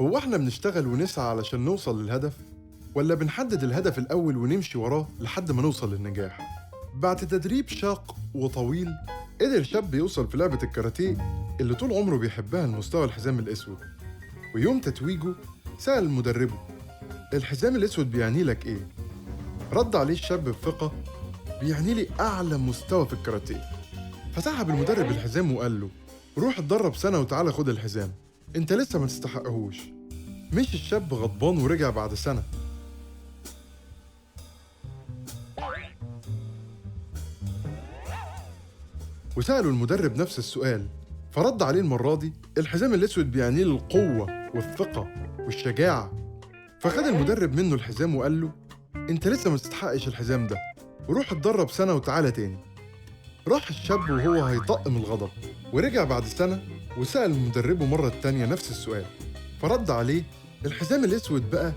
هو احنا بنشتغل ونسعى علشان نوصل للهدف، ولا بنحدد الهدف الأول ونمشي وراه لحد ما نوصل للنجاح؟ بعد تدريب شاق وطويل قدر شاب يوصل في لعبة الكاراتيه اللي طول عمره بيحبها لمستوى الحزام الأسود. ويوم تتويجه سأل مدربه: الحزام الأسود بيعني لك إيه؟ رد عليه الشاب بثقة: بيعني لي أعلى مستوى في الكاراتيه. فسحب المدرب الحزام وقال له: روح اتدرب سنة وتعالى خد الحزام، انت لسه ما تستحقهوش. مشي الشاب غضبان ورجع بعد سنة. وسألوا المدرب نفس السؤال، فرد عليه المرة دي: الحزام الأسود بيعني لي القوة والثقة والشجاعة. فخد المدرب منه الحزام وقال له: انت لسه ما تستحقش الحزام ده، وروح اتدرب سنة وتعالى تاني. راح الشاب وهو هيطق من الغضب، ورجع بعد سنة وسأل مدربه مرة تانية نفس السؤال، فرد عليه: الحزام الأسود بقى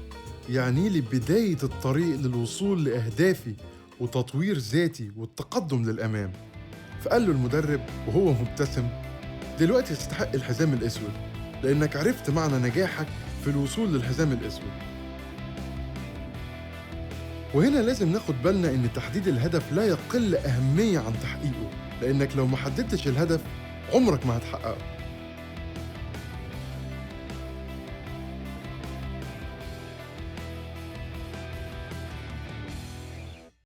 يعني لي بداية الطريق للوصول لأهدافي وتطوير ذاتي والتقدم للأمام. فقال له المدرب وهو مبتسم: دلوقتي تستحق الحزام الأسود، لأنك عرفت معنى نجاحك في الوصول للحزام الأسود. وهنا لازم ناخد بالنا إن تحديد الهدف لا يقل أهمية عن تحقيقه، لأنك لو ما حددتش الهدف عمرك ما هتحققه.